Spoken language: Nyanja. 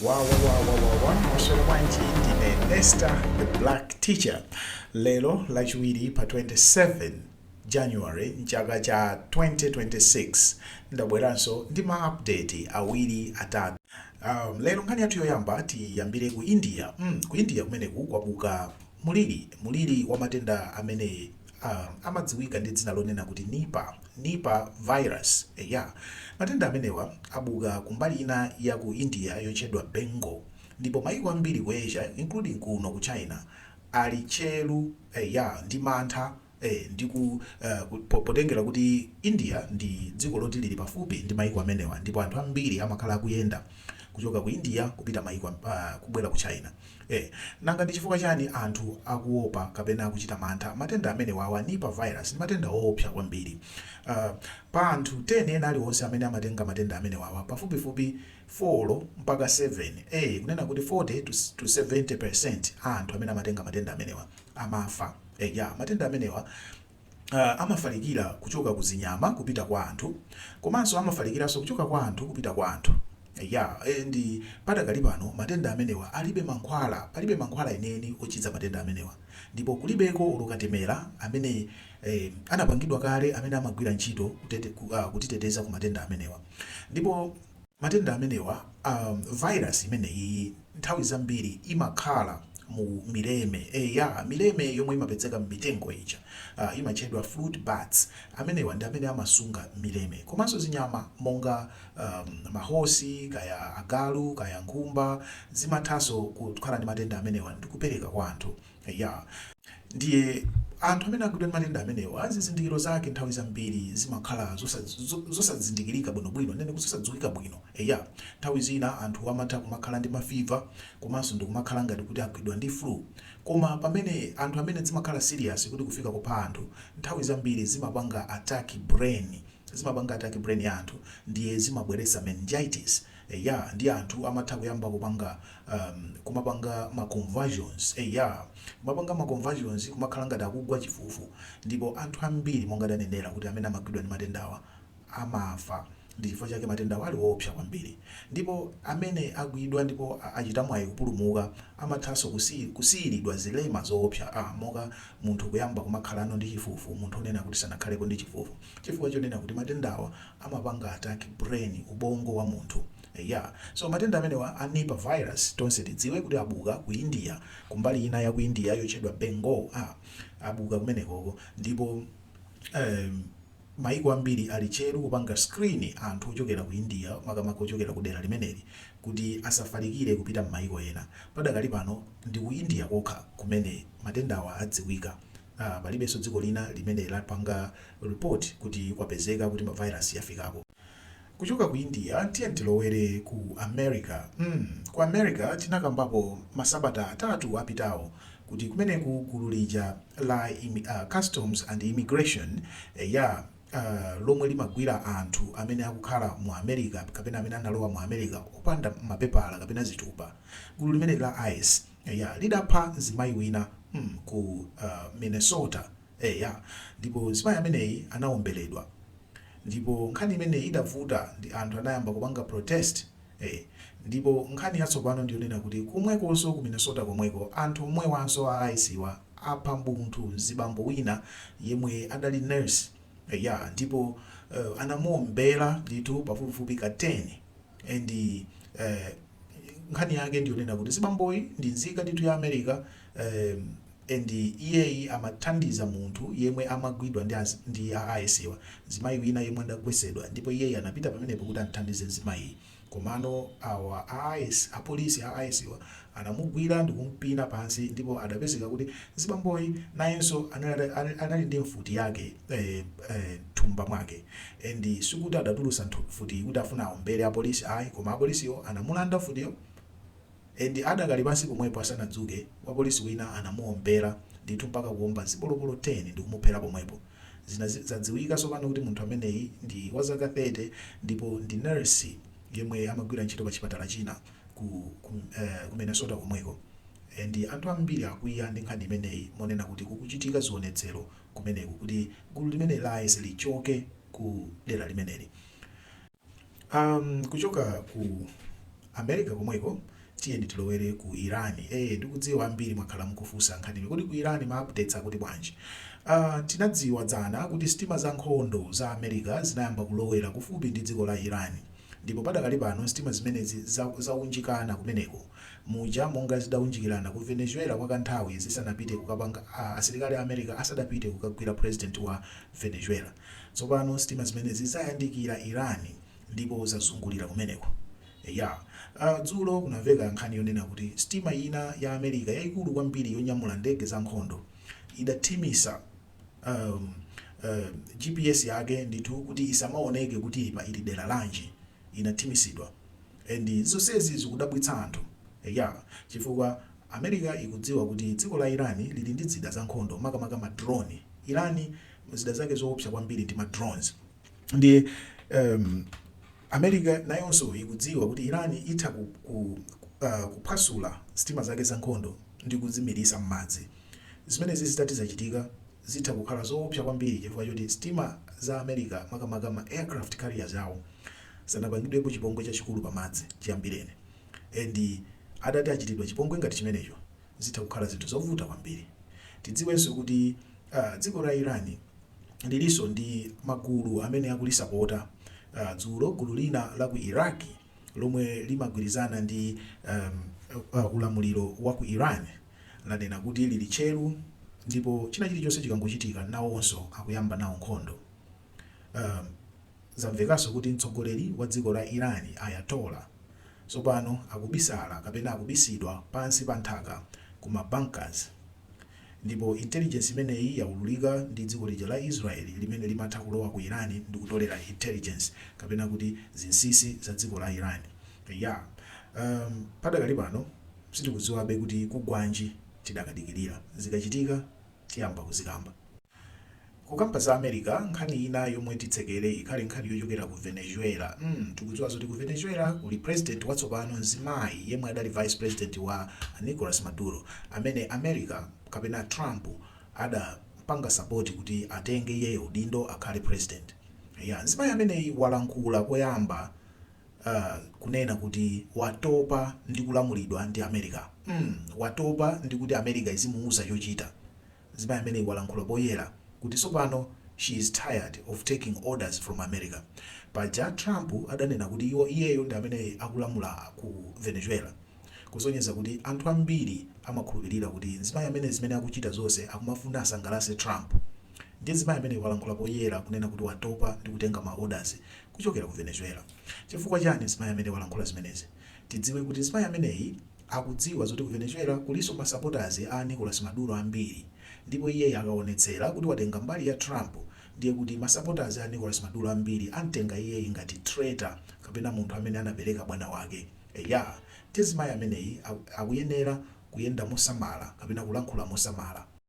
Wawawawawawa, mwaswera bwanji? Ndine Nesta the Black Teacher. Lero Lachiwiri pa 27 January mchaka cha 2026, ndabweranso ndi ma update awiri atatu. Lero nkhani yathu yoyamba tiyambire ku India. Ku India kumeneku kwabuka muliri wa matenda amene amadziwika ndi dzina lonena kuti Nipah, Nipah virus. Eya, matenda amenewa abuka kumbali ina ya ku India yotchedwa Bengal, ndipo maiko ambiri ku Asia, including kuno ku China, ali tcheru, eya, ndi mantha ndi potengera kuti India ndi dziko loti lili pafupi ndi maiko amenewa, ndipo anthu ambiri amakhala akuyenda kuchoka ku India kupita maiko kubwera ku China. Nanga ndi chifukwa chani anthu akuopa kapena akuchita mantha? Matenda amenewawa, Nipah virus, ndi matenda oopsa kwambiri. Pa anthu 10 ena aliwonse amene amatenga matenda amenewawa, pafupifupi 4 mpaka 7, kunena kuti 40 to 70% a anthu amene amatenga matenda amenewa amafa. Ya, matenda amenewa amafalikira kuchoka ku zinyama kupita kwa anthu, komanso amafalikiranso kuchoka kwa anthu kupita kwa anthu. Ya, ndi padakali pano matenda amenewa alibe mankhwala, palibe mankhwala enieni ochiza matenda amenewa, ndipo kulibeko olo katemera amene anapangidwa kale amene amagwira ntchito kutiteteza ku matenda amenewa. Ndipo matenda amenewa, virus imeneyi nthawi zambiri imakhala mu mileme. Eya, mileme yomwe imapezeka m'mitengo ija imatchedwa fruit bats. Amenewa ndi amene amasunga mileme. Komanso zinyama monga mahosi, kaya agalu, kaya nkhumba, zimathanso kukhala ndi matenda amenewa ndi kupereka kwa anthu. Ya, ndiye anthu amene agwidwa ndi matenda amenewa, zizindikiro zake nthawi zambiri zimakhala zosazindikirika bwinobwino, nene kuti zosadziwika bwino. Eya, nthawi zina anthu amatha kumakhala ndi ma fever komanso ndi kumakhala ngati kuti agwidwa ndi flu. Koma pamene anthu amene zimakhala serious kuti kufika kupha anthu, nthawi zambiri zimapanga attack brain, zimapanga attack brain ya anthu, ndiye zimabweretsa meningitis. Eya, ndi anthu amatha kuyamba kupanga kumapanga ma convulsions. Eya, kumapanga ma convulsions, kumakhala ngati akugwa chifufu. Ndipo anthu ambiri, monga tanenera kuti amene amagwidwa ndi matendawa amafa, ndi chifukwa chake matendawa ali woopsa kwambiri. Ndipo amene agwidwa ndipo achita mwayi kupulumuka amathanso kusiyiridwa zilema zoopsa, monga munthu kuyamba kumakhalano ndi chifufu, munthu onena kuti sanakhalepo ndi chifufu, chifukwa chonena kuti matendawa amapanga attack brain, ubongo wa munthu. Yeah, so matenda amenewa a Nipah virus, tonse tidziwe kuti abuka ku India, kumbali ina ya ku India yotchedwa Bengal. Abuka kumenekoko, ndipo maiko ambiri ali tcheru kupanga screen anthu ochokera ku India, makamaka ochokera ku dera limeneli, kuti asafalikire kupita m'maiko ena. Padakali pano ndi ku India kokha kumene matendawa adziwika. Palibenso dziko lina limene lapanga report kuti kwapezeka kuti ma virus yafikako. Kuchoka ku India tiye tilowere ku America. Ku America tinakambapo masabata 3 apitawo kuti kumeneku gulu lija la Customs and Immigration, ya lomwe limagwira anthu amene akukhala mu America kapena amene analowa mu America opanda mapepala kapena zitupa, gulu limene la ICE, ya, lidapha mzimayi wina ku Minnesota. Ya, ndipo mzimayi ameneyi anawomberedwa, ndipo nkhani imeneyi idavuta ndi anthu anayamba kupanga protest. Ndipo nkhani yatsopano ndiyonena kuti kumwekonso ku Minnesota komweko, anthu omwewanso a ICE wa apha munthu, mzibambo wina yemwe adali nurse. Ya, ndipo anamuombera ndithu pafupifupi ka 10. And nkhani yake ndiyonena kuti zibamboyi ndi nzika ndithu ya America, and iyeyi amathandiza munthu yemwe amagwidwa ndi a ICE wa, mzimayi wina yemwe adagwesedwa, ndipo iyeyi anapita pamenepo kuti amthandize mzimayi. Komano awa a ICE, apolisi a ICE wa anamugwira ndi kumpina pansi, ndipo adapezeka kuti zibamboyi nayenso anali ndi mfuti yake thumba mwake. And sikuti adatulusa mfuti kuti afuna aombere apolisi, ayi, koma apolisiwo anamulanda mfutiyo, and adakali pansi pomwepo asanadzuke, wapolisi wina anamuombera ndithu mpaka kuomba zipolopolo 10 ndi kumuphera pomwepo. Zina zadziwika tsopano kuti munthu ameneyi ndi wa zaka 30 ndipo ndi nurse yemwe amagwira ntchito pa chipatala china ku Minnesota komweko. And anthu ambiri akwiya ndi nkhani imeneyi, monena kuti kukuchitika zionetsero kumeneku kuti gulu limene la ICE lichoke ku dera limeneli. Kuchoka ku America komweko, tiyeni tilowere ku Iran. Ndikudziwa ambiri mwakhala mukufunsa nkhaniyi, kodi ku Iran ma updates akuti bwanji? Tinadziwa dzana kuti sitima za nkhondo za America zinayamba kulowera kufupi ndi dziko la Iran. Ndipo padakali pano sitima zimenezi zaunjikana kumeneko, muja monga zidaunjikirana ku Venezuela kwa kanthawi zisanapite kukapanga, asilikali a America asadapite kukagwira president wa Venezuela. Tsopano sitima zimenezi zayandikira Iran ndipo zazungulira kumeneko. Eya. Dzulo kunamveka nkhani yonena kuti sitima ina ya America yaikulu kwambiri yonyamula ndege za nkhondo idathimisa GPS yake ndithu kuti isamaoneke kuti ili dera lanji, inathimisidwa. And zonsezi zikudabwitsa anthu. Eya, chifukwa America ikudziwa kuti dziko la Iran lili ndi zida za nkhondo, makamaka ma drone. Iran zida zake zoopsa kwambiri ndi ma drones. Ndiye America nayonso ikudziwa kuti Iran itha kuphwasula sitima zake za nkhondo ndi kuzimirisa m'madzi. Zimenezi zitati zachitika, zitha kukhala zoopsa kwambiri chifukwa choti sitima za America, makamaka ma aircraft carriers awo, sanapangidwepo chipongwe chachikulu pamadzi chiyambireni. And atati achitidwa chipongwe ngati chimenecho, zitha kukhala zinthu zovuta kwambiri. Tidziwenso kuti dziko la Iran lilinso ndi magulu amene akulisapota. Dzulo gulu lina la ku Iraq lomwe limagwirizana ndi ulamuliro wa ku Iran lanena kuti lili tcheru ndipo china chilichonse chikangochitika nawonso akuyamba nawo nkhondo. Zamvekanso kuti mtsogoleri wa dziko la Iran, Ayatollah, tsopano akubisala kapena akubisidwa pansi pa nthaka ku ma bunkers. Ndipo intelligence imeneyi yaululika ndi dziko lija la Israel limene limatha kulowa ku Iran ndikutolera intelligence kapena kuti zinsinsi za dziko la Iran. Ya, padakali pano sitikudziwabe kuti kugwanji, tidakadikilira. Zikachitika tiyamba kuzikamba. Kukamba za America, nkhani ina yomwe titsekere ikhale nkhani yochokera ku Venezuela. Tikudziwa zoti ku Venezuela kuli president watsopano, mzimayi yemwe adali vice president wa Nicolas Maduro, amene America kapena Trump adapanga support kuti atenge iyeyo udindo akhale president. Ya, mzimayi ameneyi walankhula koyamba kunena kuti watopa ndi kulamulidwa ndi America. Watopa ndi kuti America izimuuza chochita. Mzimayi ameneyi walankhula poyera kuti tsopano she is tired of taking orders from America. Paja Trump adanena kuti iwo iyeyo ndi amene akulamula ku Venezuela. Kusonyeza kuti anthu ambiri amakhulupirira kuti mzimayi amene zimene akuchita zonse akumafuna asangalatse Trump. Ndiye mzimayi ameneyi walankhula poyera kunena kuti watopa ndi kutenga ma orders kuchokera ku Venezuela. Chifukwa chani mzimayi amene walankhula zimenezi? Tidziwe kuti mzimayi ameneyi akudziwa zoti ku Venezuela kulinso ma supporters a Nicolas Maduro ambiri, ndipo iyeyi akaonetsera kuti watenga mbali ya Trump, ndiye kuti ma supporters a Nicolas Maduro ambiri amtenga iyeyi ngati traitor kapena munthu amene anapereka bwana wake. Eya, ndiye mzimayi ameneyi akuyenera kuyenda mosamala kapena kulankhula mosamala.